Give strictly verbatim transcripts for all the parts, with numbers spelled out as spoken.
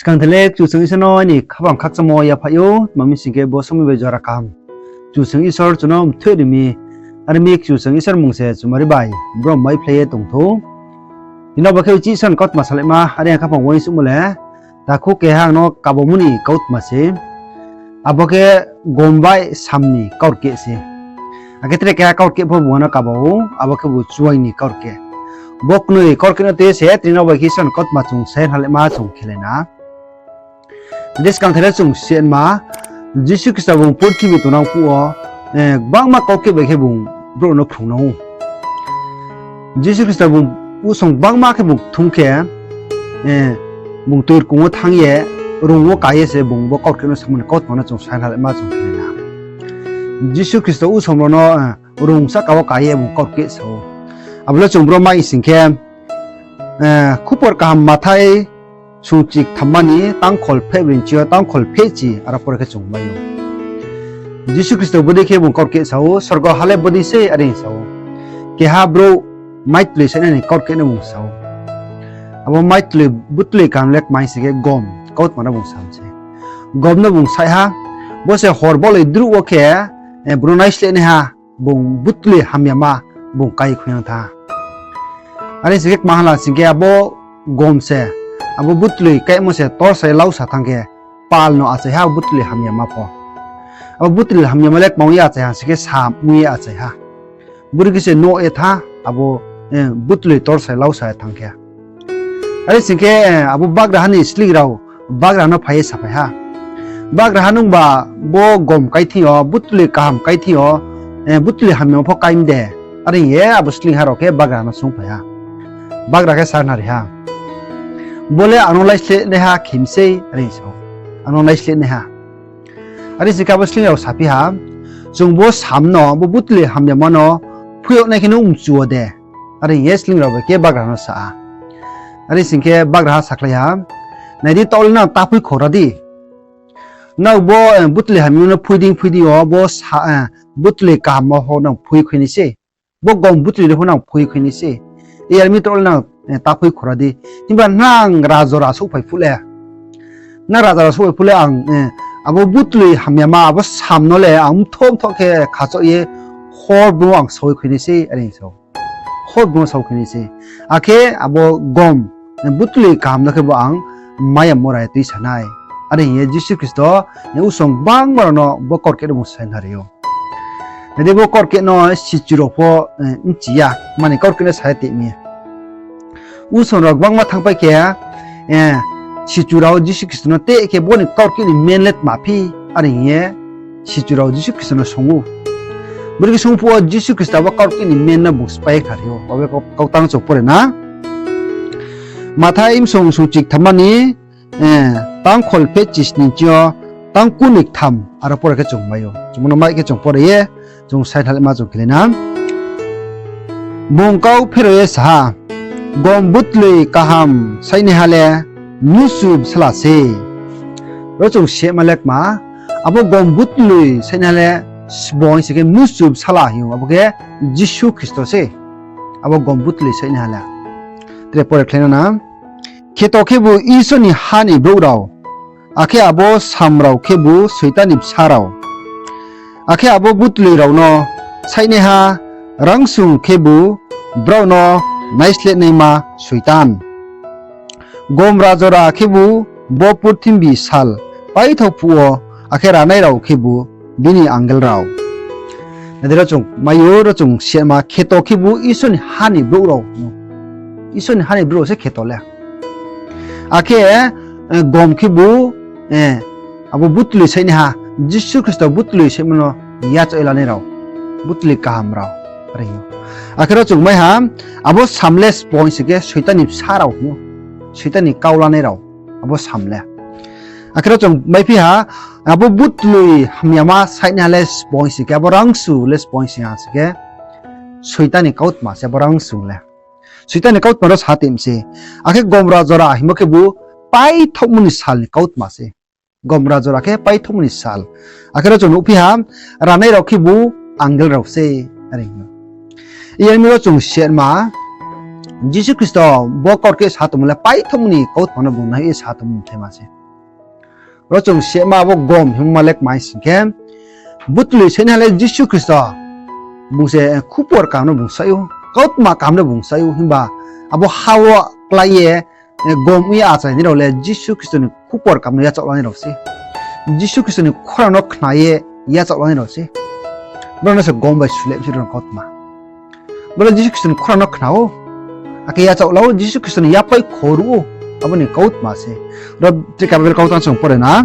Skangthaih le Kchusoyang Isor no aini khaphang khakchangmo yaphaih ou, tma mi sing khe bo somoing bai jora kaham Kchusoyang Isor chung no mthoih ri mi. Are mi Kchusoyang Isor mmung se chumari bai brom maiphlai ye tong thou. Tini bo khe uchih Isor ni kautma salaima, are ang khaphang uaingsouhmo le, takhu keha ang no kabomo ni kautma se. Abo khe gom bai sam ni kaurkeh se. Akhe tre keha kaurkeh pho bung no kaba ou, abo khebu chuaing ni kaurkeh. Bo knoi kaurkeh no tui ye se tini no bai khe Isor ni kautma chung sai hnalaima chung khelai na. Skangthaih le chung siatma, Jisu Khristo bung purthimbi tongnang phuh wo, eh, gbangma kaurkeh bai khe bung brouh no phrungnang ou. Jisu Khristo bung usong gbangma khe bung kthung khe, eh, bung toirkong wo thanng ye, rung wo ka ye se bung bo kaurkeh no samo ni kautma no chung sai hnalaima chung khelai na. Jisu Khristo usom rao no, eh, rung sahka wo ka ye bung kaurkeh sa ou. Abo le chung bro mai sing khe, eh, Khupor Kaham Mathai sungchi kthamma ni tangkhol phehbroi ni chi yo tangkhol phehchi aro pore khe chung mai ou. Jisu Khristo bodei khe bung kaurkeh sa ou, sorgo ha le bodei sei are sa ou. Keha brouh maitloi sainai ni kaurkeh no bung sa ou. Abo maitloi butloi kaham le kmai sing khe gom kautma no bung sa mi se. Gom no bung saih ha, bo se hor boloi druh wo khe, eh, bung no naisleh naiha, bung butloi hamyama bung kai khuinang tha. Are sing khe kma hala sing khe abo gom se, abo butloi kaimo se torsai lausa thanng khe, pal no achai ha butloi hamyama pho. Abo butloi hamyama le kma ong ye achai ha sing khe, sam ong ye achai ha. Buri khe se noh ye tha, abo, eh, butloi torsai lausa ye thanng khe. Are sing khe, eh, abo bagraha ni sleing rao bagraha no phai ye saphai ha, Bagraha, nungba bo gom kai thing yo, butloi kaham kai thing yo, eh, butloi hamyama pho kai mi de? Are hing ye abo sleingha rao khe bagraha no sungphai ha. Bagraha khe sa khnari ha, Bo le ang no laisleh naiha khe mi sei, are sa ou. Ang no laisleh naiha. Are sing khe abo sleing rao saphi ha, Chung bo sam no, bo butloi hamyama no phui yag nai khe nung mchu wo de? Are hing ye sleing rao bai khe bagraha no sa ha. Are sing khe bagraha sakhlai ha, Nai di, taoh le nang ta phui khora di. Nrao bo, eh, butloi hamyama no phui dei phui dei yo, bo sa, eh, butloi kaham no pho nang phui khui nai se. Bo gom butloi no pho nang phui khui nai se. Yar mi taoh le nang, eh, ta phui khora di. Himba nang rajora souhphai phuh le, nang rajora souhphai phuh le ang, eh, abo butloi hamyama, abo sam no le ang mthoh mthoh khe khachoh ye hor bung ang sawi khui nai se, are sa ou. Hor bung sawi khui nai se. Akhe abo gom, eh, butloi kaham no khe bo ang maya mora ye tuisa nai. Are hing ye Jisu Khristo, eh, usong gbangma rao no bo kaurkeh no bung sai hnari ou. Nai di, bo kaurkeh no sichu rao pho, eh, bchi ya, mani kaurkeh no sa ye tong mi. Usong rao gbangma thanngpai khe, eh, sichu rao Jisu Khristo no teh khe bo ni kaurkeh ni men le tma phi, are hing ye sichu rao Jisu Khristo no song ou. Bori khe song phuh wo Jisu Khristo abo kaurkeh ni men no bung sphái ye khnari ou. Abo kau-, kautang chung pore na. Mathai bsung sungchi kthamma ni, eh, tangkhol phehchi sning chi yo, tang kuni ktham aro pore khe chung mai ou. Chung bo no mai khe chung pore ye, chung sai thalima chung khelai na. Bung kau pherao ye sa ha, Gom butloi kaham sainaiha le mnusu bsala se. Ro chung sehma le kma, abo gom butloi sainaiha le sbo hing se khe mnusu bsala hing ou, abo khe Jisu Khristo se. Abo gom butloi sainaiha le. Tre pore khlai na na. Kheto khebu Isor ni ha ni brouh rao, akhe abo sam rao khebu Soitan ni bsa rao. Akhe abo butloi rao no sainaiha rangsung khebu brao no naislehnaima Soitan. Gom rajora khebu bo purthimbi sal paithao phuh wo, akhe ranai rao khebu bini angel rao. Nai di, ro chung mai ou, ro chung sehma, kheto khebu Isor ni ha ni brouh rao. Isor ni ha ni brouh rao se kheto le. Akhe, eh, gom khebu, eh, abo butloi sainaiha, Jisu Khristo butloi saimo no yachaoh ye lanai rao, butloi kaham rao, are hing ou. Akhe ro chung mai ha, abo sam le sbo hing se khe Soitan ni bsa rao hing ou, Soitan ni kau lanai rao, abo sam le. Akhe ro chung maiphi ha, abo butloi hamyama sainaiha le sbo hing se khe, abo rangsu le sbo hing se ha se khe, Soitan ni kautma se abo rangsung le. Soitan ni kautma ro sa tong mi se. Akhe gom rajora hingmo khebu paithaohmo ni sal ni kautma se. Gom rajora khe paithaohmo ni sal. Akhe ro chung nuhphi ha, ranai rao khebu angel rao se, are hing ou. Iyar mi ro chung sehma, Jisu Khristo bo kaurkeh sa tongmo le paithaohmo ni kautma no bung nai ye sa tongmo mthaima se. Ro chung sima abo gom hingmo le kmai sing khe, butloi sainaiha le Jisu Khristo bung se khupor kaham no bung sai ou, kautma kaham no bung sai ou, himba abo ha wo klái ye gom ong ye achainai rao le Jisu Khristo ni khupor kaham no yachaoh lanai rao se. Jisu Khristo ni khorang no khna ye yachaoh lanai rao se. Brao no se gom bai sulemi se rao ni kautma. Brao le Jisu Khristo ni khorang no khna ou, akhe yachaoh la ou, Jisu Khristo ni yapai kho ruh ou, abo ni kautma se. Ro tre ka Bible kautang chung pore na,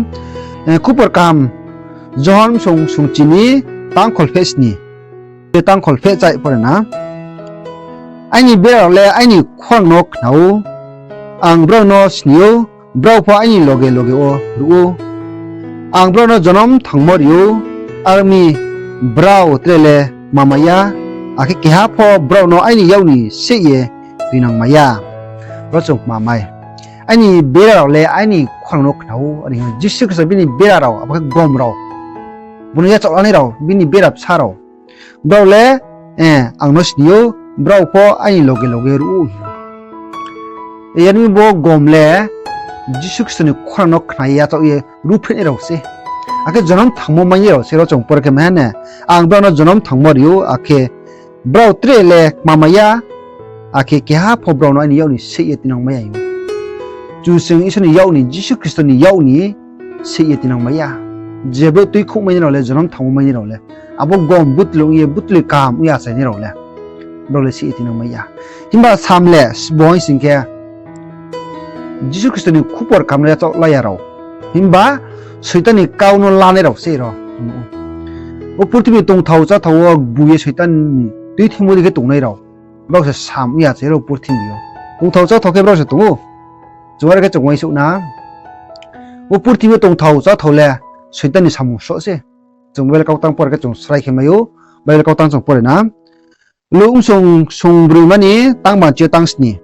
khupor kaham Johon song sungchi ni tangkhol pheh sni, tangkhol pheh chai pore na. Aini bera rao le aini khorang no khna ou, ang brao no sni ou, brao pho aini loge loge wo ruh ou. Ang brao no jonom thangmo ri ou, are ong mi brao tre le kma mai ya, akhe keha pho brao no aini yak ni seih ye rinang mai ya. Ro chung kma mai. Aini bera rao le aini khorang no khna ou, are hing Jisu Khristo bini bera rao, abo khe gom rao. Bung no yachaoh lanai rao, bini bera bsa rao. Brao le, ang no sni ou, brao pho aini loge loge ruh ou hing ou. Yar mi bo gom le Jisu Khristo ni khorang no khna ye yachaoh ye ruhphrehnai rao se. Akhe jonom thangmo mainai rao se, ro chung pore khe mai ha ne, ang brao no jonom thangmo ri ou, akhe brao tre le kma mai ya, akhe keha pho brao no aini yak ni seih ye tinang mai ya hing ou. Kchusoyang Isor ni yak ni, Jisu Khristo ni yak ni seih ye tinang mai ya. Je brouh tuikhouh mainai rao le, jonom thangmo mainai rao le, abo gom butloi ong ye, butloi kaham ong ye achainai rao le, brao le seih ye tinang mai ya. Himba sam le sbo hing sing khe, Jisu Khristo ni khupor kaham no yachaoh la ya rao, himba Soitan ni kau no lanai rao se ro. O purthimbi tongthao cháthao wo gbu ye Soitan ni tuithimo dei khe tongnai rao, brao se sam ong ye achai rao purthimbi yo. Tongthao cháthao khe brao se tong ou. Chung are khe chung uaingsouh na. O purthimbi yo tongthao cháthao le Soitan ni samung sroh se. Chung Bible kautang pore khe chung srai khe mai ou. Bible kautang chung pore na. Luk bsung sung broima ni tang banchi yo tang sni.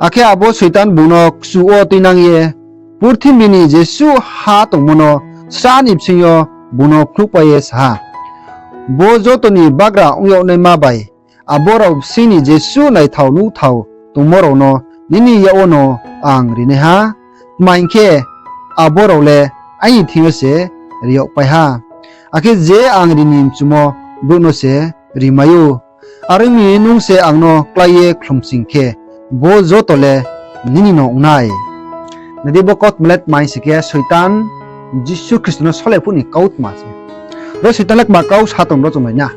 Akhe abo Soitan bung no kchu wo tuinang ye, purthimbi ni jesuh ha tongmo no sra ni bsing yo bung no phnuhpai ye sa ha, Bo joto ni bagra ong yag naima bai, abo rao bsing ni jesuh naithao nuhthao tongmo rao no nini yak wono ang ri nai ha. Tma hing khe, abo rao le aini thing yo se ri yagpai ha. Akhe je ang ri ni mchumo brouh no se ri mai ou. Are ong mi, nung se ang no klái ye khlumsing khe, bo joto le nini no ong nai. Nai di, bo kautma le tma hing sing khe, Soitan Jisu Khristo no sole phuh ni kautma se. Bo Soitan le kma kau sa tong, ro chung nai na.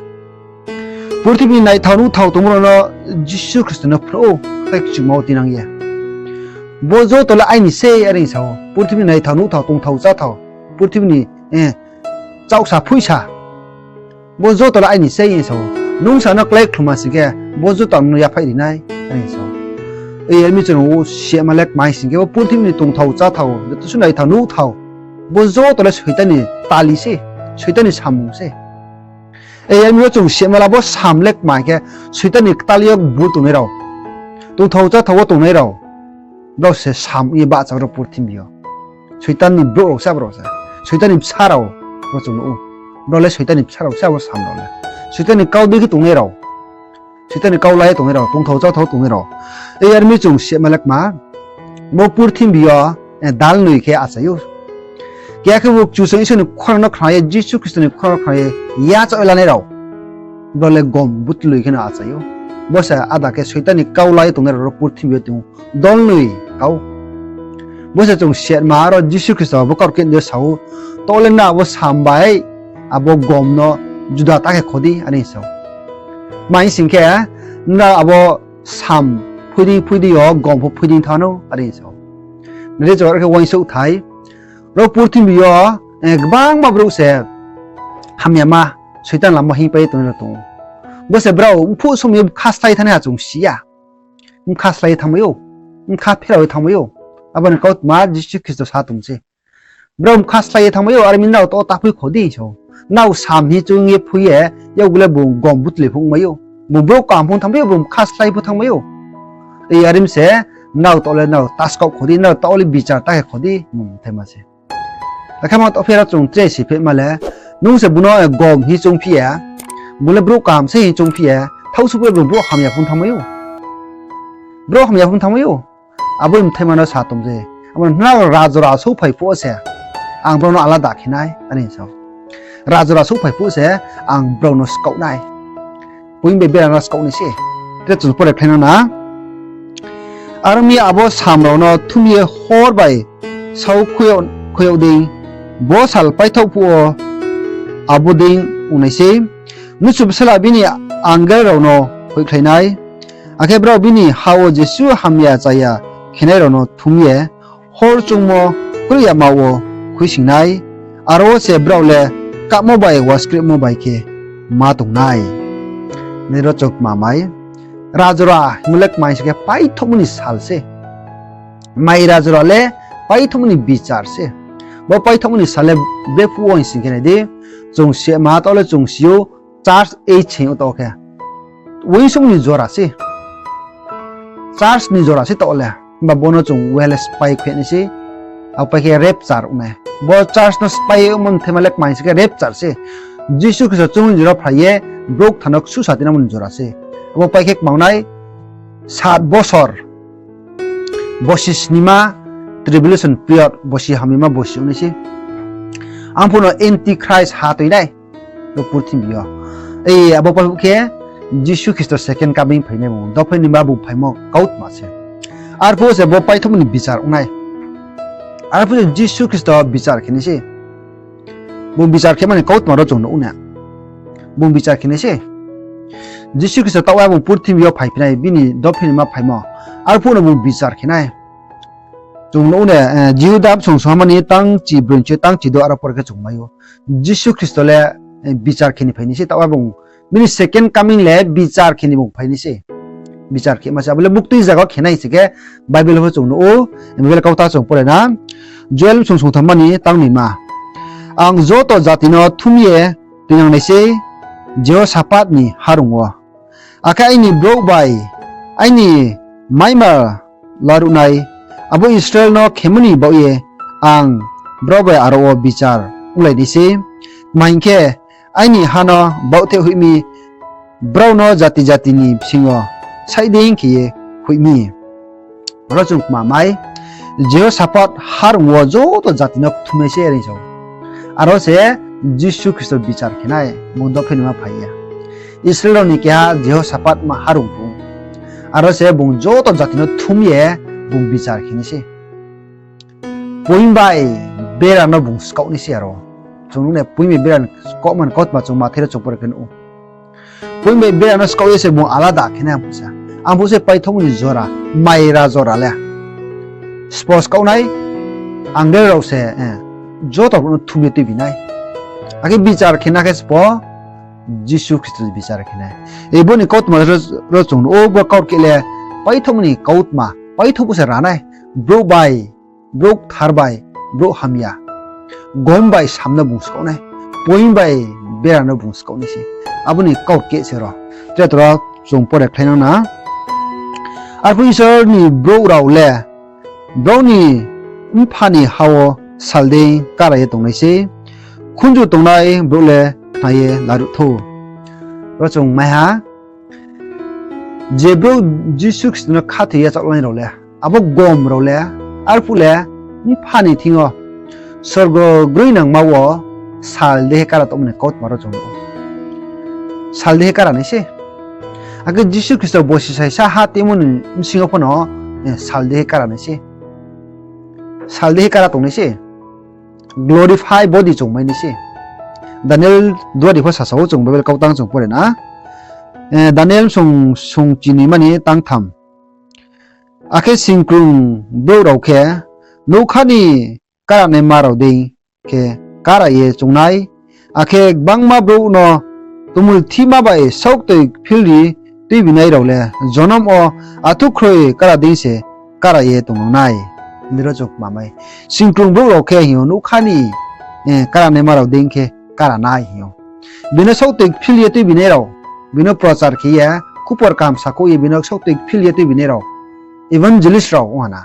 Purthimbi ni naithao nuhthao tongmo rao no Jisu Khristo no phnuh ou, tei kchingma wo tinang ye. Bo joto le aini sei, are sa ou. Purthimbi ni naithao nuhthao, tongthao cháthao, purthimbi ni, eh, chaohsa phoihsa, bo joto le aini sei, sa ou. Nung se ang no klái khlumma sing khe, bo joto ang no yaphaih ri nai, are sa ou. Yar mi chung no sima le kma hing sing khe, bo purthimbi ni tongthao cháthao, joto suh naithao nuhthao, bo joto le Soitan ni tali se, Soitan ni samung se. Yar mi yo chung sima la bo sam le kma hing khe, Soitan ni ktal yo gbu tongnai rao, tongthao cháthao wo tongnai rao, brao se sam ong ye bahcha rao purthimbi yo. Soitan ni brouh rao se abo rao se. Soitan ni bsa rao, ro chung nuh ou. Brao le Soitan ni bsa rao se abo sam rao le. Soitan ni kau dei khe tongnai rao, Soitan ni kau lai ye tongnai rao, tongthao cháthao tongnai rao. Yar mi chung sima le kma, bo purthimbi yo, eh, dalnoi khe achai ou. Keha khe bo Kchusoyang Isor ni khorang no khna ye, Jisu Khristo ni khorang no khna ye, yachaoh ye lanai rao, brao le gom butloi khe no achai ou. Bo se ada khe Soitan ni kau lai ye tongnai rao ro purthimbi yo tong ou. Dolnoi kau. Bo se chung sima aro Jisu Khristo bo kaurkeh yo sa ou, to le nrao abo sam bai abo gom no juda ta khe kho di, are sa ou. Tma hing sing khe, nrao abo sam phui dei phui dei yo gom pho phui dei thanng ou, are sa ou. Nai di, chung are khe uaingsouh thai, ro purthimbi yo, eh, gbangma brouh se hamyama, Soitan lama hingpai ye tongnai rao tong ou. Bo se brao mphuh somoi yo bkha slái thanngnai ha chung si ya. Bkha slái ye thanngmai ou, bkha pherao ye thanngmai ou. Abo ni kautma Jisu Khristo sa tong se. Brao bkha slái ye thanngmai ou, are mi nrao to taphui kho di, sa ou. Nrao sam hing chung ye phui ye, yakgu le bung gom butloi pho ongmai ou. Bung brouh kaham pho thanngmai ou, bung bkha slái pho thanngmai ou. Are mi se, nrao to le nrao taskaoh kho di, nrao to le bichar ta khe kho di, mthaima se. Akhe ma to pherao chung tre si phehma le, nung se bung no gom hing choungphi ye, bung le brouh kaham se hing choungphi ye, thaohsuh pho bung brouh hamya pho thanngmai ou. Brouh hamya pho thanngmai ou. Abo ni bthaima no sa tong je. Abo no nrao rajora souhphai phuh wo se ang brao no alada khe nai, are sa ou. Rajora souhphai phuh se ang brao no skaoh nai. Poing bai bera no skaoh nai se. Tre chung pore khlai nang na. Aro mi abo sam rao no thum ye hor bai sau khui yag dei, bo sal paithaoh phuh wo abo dei ong nai sei. Mnusu Bsala bini angel rao no hoihkhlai nai, akhe brao bini ha wo jesuh hamya chaya khenai rao no thum ye hor choungmo kroih yama wo khuisoing nai, aro wo se brao le kahmo bai waskrehmo bai khe ma tong nai. Nai ro chung kma mai. Rajora hingmo le kmai se khe paithaohmo ni sal se. Mai rajora le paithaohmo ni bichar se. Bo paithaohmo ni sal le brephuh wo hing sing khe nai di, chung si ma taoh le chung si ou, church age hing ou taoh khe. Uaingsouhmo ni jora se. Church ni jora se taoh le. Himba bo no chung uaha le spái khe nai se. Abo pai khe rapture ong nai. Bo church no spái ongmo ni bthaima le kmai se khe rapture se. Jisu Khristo chungni jora phai ye brouh kthar no ksusa tinamo ni jora se. Abo pai khe kma ong nai, sat bosor, bosi snima, tribulation period, bosi hamyama bosi ong nai se. Arphuh no Antichrist ha toi nai, bo purthimbi yo. Ei, abo pai khe Jisu Khristo second coming phai nai, bung dophe ni ma bung phaimo kautma se. Arphuh se bo paithaohmo ni bichar ong nai. Arphuh se Jisu Khristo bichar khe nai se. Bung bichar khe mani kautma ro chung nuh ou na. Bung bichar khe nai se. Jisu Khristo taoh wo bung purthimbi yo phaiphi nai, bini dophe ni ma phaimo. Arphuh no bung bichar khe nai. Chung nuh ou na, Jihuda bsong songha mani tang chi broi chi tang chi do aro por khe chung mai ou. Jisu Khristo le bichar khe ni phai nai se, taoh wo bung bini second coming le bichar khe ni bung phai nai se. Bichar khe ma se, abo le buktui zaga wo khe nai se khe Bible pho chung nuh ou, Bible kautma chung pore na. Joel bsong songtham mani tang noima. Ang joto jati no thum ye tuinang nai sei Jehosaphat ni harung wo. Akhe aini brouh bai aini maimar laruhnai abo Israel no khemo ni baoh ye ang brao bai aro wo bichar onglai nai sei. Tma hing khe, aini ha no baohtheh hoih mi, brao no jati jati ni bsing yo saih dei khe ye hoih mi. Aro chung kma mai, Jehosaphat harung wo joto jati no kthumnai se are sa ou. Aro se Jisu Khristo bichar khe nai, bung dophe ni ma phai ya. Israel rao ni keha Jehosaphat ma harung tong ou. Aro se bung joto jati no kthum ye bung bichar khe nai se. Poing bai bera no bung skaoh nai se aro. Chung nuh na poing bai bera skaohma ni kautma chung Mathai ro chung pore khe nuh ou. Poing bai bera no skaoh ye se bung alada khe nai arphuh se. Arphuh se paithaohmo ni jora, mai rajora le. Sbo skaoh nai, angel rao se, joto brouh no kthum ye tuibi nai. Akhe bichar khe na khe sbo, Jisu Khristo bichar khe nai. Abo ni kautma ro chung nuh ou, bo kaurkeh le paithaohmo ni kautma, paithaoh bo se ra nai. Brouh bai, brouh kthar bai, brouh hamya, gom bai sam no bung skaoh nai, poing bai bera no bung skaoh nai se. Abo ni kaurkeh se ro. Tre toro chung pore khlai nang na. Arphuh Isor ni brouh rao le brao ni mpha ni ha wo sal dei kara ye tongnai sei. Khunju tongnai brouh le khna ye laruh thou. Ro chung mai ha, je brouh Jisu Khristo no khathoi ye chaohlai rao le, abo gom rao le, arphuh le mpha ni thing yo sorgo groinangma wo sal dei khe kara tongmo ni kautma ro chung nuh ou. Sal dei khe kara nai se. Akhe Jisu Khristo bosi saisa ha tuimo ni bsing yo pho no, sal dei khe kara nai se. Sal dei khe kara tongnai se. Glorify body chung mai nai se. Daniel duari pho sasa ou, chung Bible kautang chung pore na. Daniel sung, sung chini mani tangtham. Akhe singkrung brouh rao khe nougkha ni karanaima rao dei khe kara ye choung nai. Akhe gbangma brouh no tumul thihma bai saohtoi philri tuibinai rao le jonom wo athukhroi kara dei se kara ye tongnang nai. Bini ro chung kma mai. Singkrung brouh rao khe hing yo nougkha ni karanaima rao dei khe kara nai hing ou. Bini saohtoi phil ye tuibinai rao, bini prochar khe ye, khupor kaham sakhouh ye bini saohtoi phil ye tuibinai rao, evangelist rao ong ha na.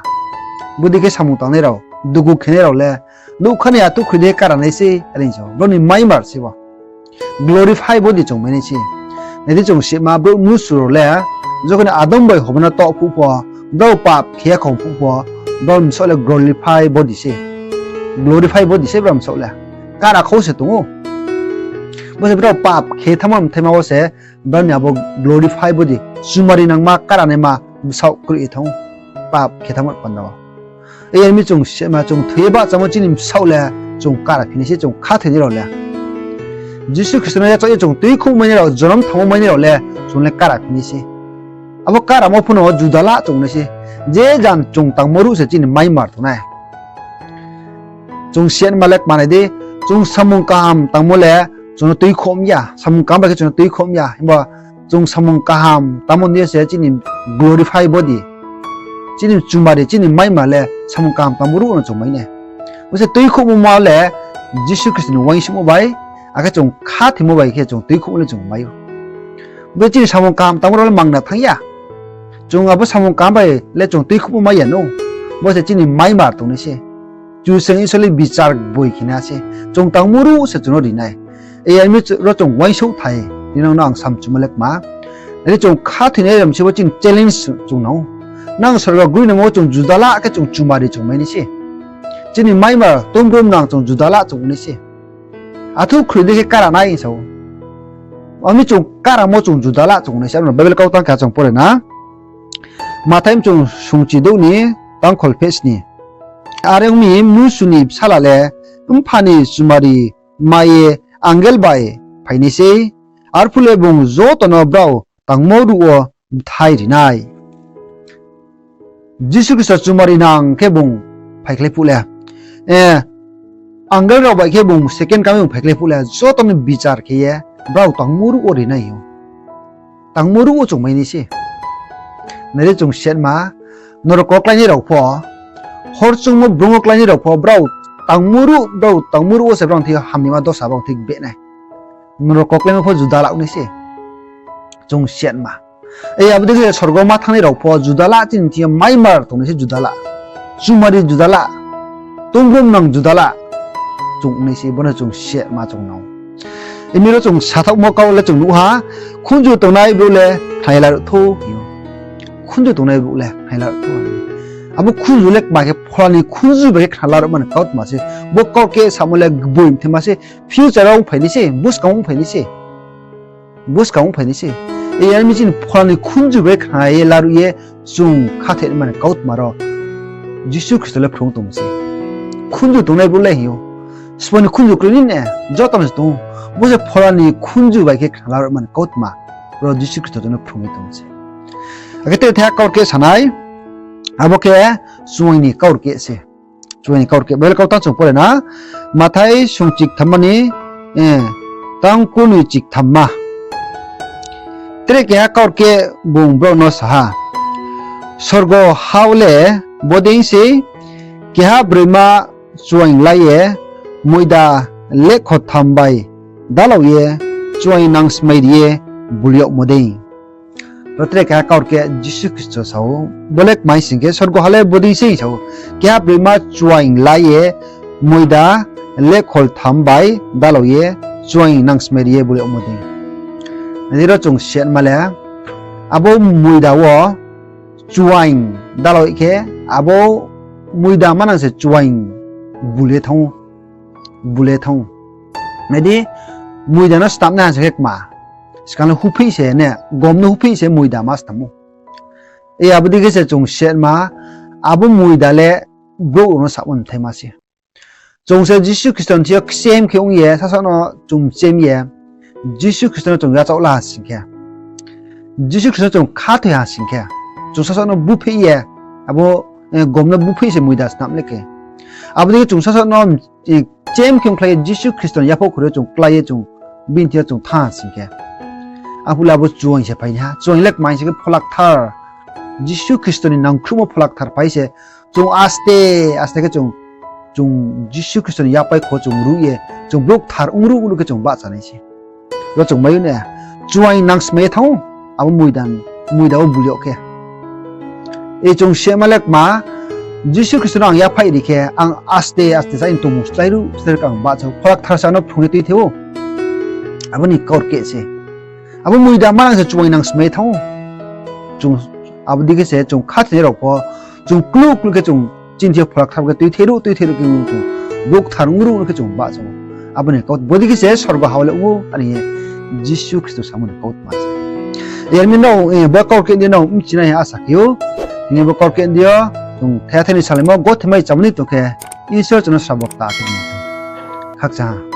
Bodei khe samung tangnai rao, dugu khenai rao le, nougkha ni athukhroi dei kara nai se, are sa ou. Brao ni maimar se bo. Glorify body chung mai nai se. Nai di chung sima brouh mnusu rao le, jokhon ni Adam bai Hoba no taoh phuh pho, Brao pap khe ya khong phuh pho, brao bsaoh le glorify body se. Glorify body se brao bsaoh le. Kara khou se tong ou. Bo se brao pap khe thanngmo mthaima wo se, brao ni abo glorify body, chumari nangma, kara naima bsaoh kroi ye thanng ou. Pap khe thanngmo panda wo. Yar mi chung sema chung thoi ye bahchamo chini bsaoh le chung kara phi nai se, chung khathoinai rao le. Jisu Khristo no yachaoh ye chung tuikhouh mai nai rao, jonom thanngmo mai nai rao le chung le kara phi nai se. Abo karamo pho no juda la chung nai se. Je jan chung tangmo ruh se chini maimar tong nai. Chung sema le kma nai di, chung samung kaham tangmo le chung no tuikhouh ya, samung kaham bai khe chung no tuikhouh ya. Himba chung samung kaham tangmo ni se chini glorify body, chini chumari, chini maimar le samung kaham tangmo ruh no chung mai nai. Bo se tuikhouhmo ma le Jisu Khristo ni uaingsouhmo bai, akhe chung khathoimo bai khe chung tuikhouhmo le chung mai ou. Bo chini samung kaham tangmo rao le mangna thanng ya. Chung abo samung kaham bai le chung tuikhouhmo mai ya nou. Bo se chini maimar tong nai se. Kchusoyang Isor le bichar boi khe nai se. Chung tangmo ruh se chung no ri nai. Yar mi ro chung uaingsouh thai. Nini no ang samchumo le kma. Nini chung khathoinai ram se bo chini challenge chung nang ou. Nang sorgo groinangmo chung juda la khe chung chumari chung mai nai se. Chini maimar tongbrom nang chung juda la chung nai se. Athu khroi dei khe kara nai sa ou. Ami chung karamo chung juda la chung nai se. Abo no Bible kautang khe chung pore na. Mathai mchung sungchi douh ni tangkhol pheh sni. Are ong mi, Mnusu ni Bsala le mpha ni chumari mai ye angel bai phai nai sei. Arphuh le bung joto no brao tangmo ruh wo bthai ri nai. Jisu Khristo chumari nang khe bung phaikhlai phuh le, angel rao bai khe bung second coming bung phaikhlai phuh le, joto no bichar khe ye brao tangmo ruh wo ri nai ou. Tangmo ruh wo chung mai nai se. Nai di chung sema, norok wo kláinai rao pho, hor chungmo brung wo kláinai rao pho, brao tangmo ruh, brao tangmo ruh wo se brao thik hamyama dosa brao thik beh nai. Norok wo kláimo pho juda la ong nai se. Chung sema. Abo dei khe sorgo ma thanngnai rao pho juda la, chini thing yo maimar tong nai se juda la. Chumari juda la. Tongbrom nang juda la. Chung nai se, bo no chung sema chung nang ou. Imi ro chung sathaohmo kau le chung nuh ha, khunju tongnai brouh le khna ye laruh thou hing ou. Khunju tongnai brouh le khna ye laruh thou. Abo khunju le kma khe phola ni khunju bai khe khna laruh mani kautma se. Bo kaurkeh samo le gboi mthaima se, future wo ongphai nai se, buskang wo ongphai nai se. Buskang wo ongphai nai se. Yar mi chini phola ni khunju bai khna ye laruh ye chung khathoi mani kautma ro Jisu Khristo le phrung tong se. Khunju tongnai brouh le hing ou. Sbo ni khunju kroi ni ne, joto no se tong ou. Bo se phola ni khunju bai khe khna laruh mani kautma ro Jisu Khristo chung no phrung ye tong se. Akhe tre thaiha kaurkeh sanai, abo khe chuaing ni kaurkeh se. Chuaing ni kaurkeh, Bible kautang chung pore na, Mathai sungchi ktham ni, tang kunoi chi kthamma. Tre keha kaurkeh bung brao no sa ha, sorgo ha wo le bodei sei, keha broima chuaing la ye, moida lekho tham bai dalao ye, chuaing nangsmai ri ye bul yagmo dei. Ro tre keha kaurkeh Jisu Khristo sa ou, bo le kma hing sing khe, sorgo ha le bodei sei sa ou, keha broima chuaing la ye, moida lekho tham bai dalao ye, chuaing nangsmai ri ye bul yagmo dei. Nai di ro chung sema le, abo moida wo chuaing dalao khe, abo moida manang se chuaing bul ye thanng ou. Bul ye thanng ou. Nai di, moida no snam nai ha sing khe kma. Skang le hupheih se ne, gom no hupheih se moida ma snam ou. Abo dei khe se chung sema, abo moida le brouh rao no samo mthaima se. Chung se Jisu Khristo ni thing yo kchem khe ong ye, sasaoh no chung chem ye, Jisu Khristo no chung yachaoh la ha sing khe, Jisu Khristo no chung khathoi ha sing khe, chung sasaoh no bupheih ye, abo gom no bupheih se moida snam le khe. Abo dei khe chung sasaoh no chem khe ongkhlai ye Jisu Khristo ni yaphaih khuri yo chung klái ye chung bini thing yo chung thanng ha sing khe, arphuh le abo chuaing se phai nai ha. Chuaing le kma hing sing khe Phola Kthar, Jisu Khristo ni nangkhruhmo Phola Kthar phai se chung aste aste khe chung, chung Jisu Khristo ni yaphaih kho chung ruh ye, chung brouh kthar ongruh ruh khe chung bahcha nai se. Ro chung mai ou ne, chuaing nangsmai ye thanng ou, abo moida, moida wo bul yag khe. E chung sema le kma, Jisu Khristo no ang yaphaih ri khe, ang aste aste sa aini tongmung slái ruh, slái ruh khe ang bahcha ou, Phola Kthar se ang no phrung ye tuithei ou. Abo ni kaurkeh se. Abo moida manang se chuaing nangsmai ye thanng ou. Chung Abo dei khe se chung khathoinai rao pho, chung kluh kluh khe chung chini thing yo phola kthar khe tuithei ruh, tuithei ruh khe ong chung, bukthar ong ruh no khe chung bahcha ou. Abo ni kau bodei khe se sorgo hao le ong ou, are hing ye Jisu Khristo samo ni kautma se. Yar mi nrao, eh, bo kaurkeh ni nrao bchinai hing asa khe ou. Tini bo kaurkeh ni yo, chung thaya thani salaimo, gothe mai chamo ni tong khe, Isor chung no srabo kta khe ni. Khakchang ha.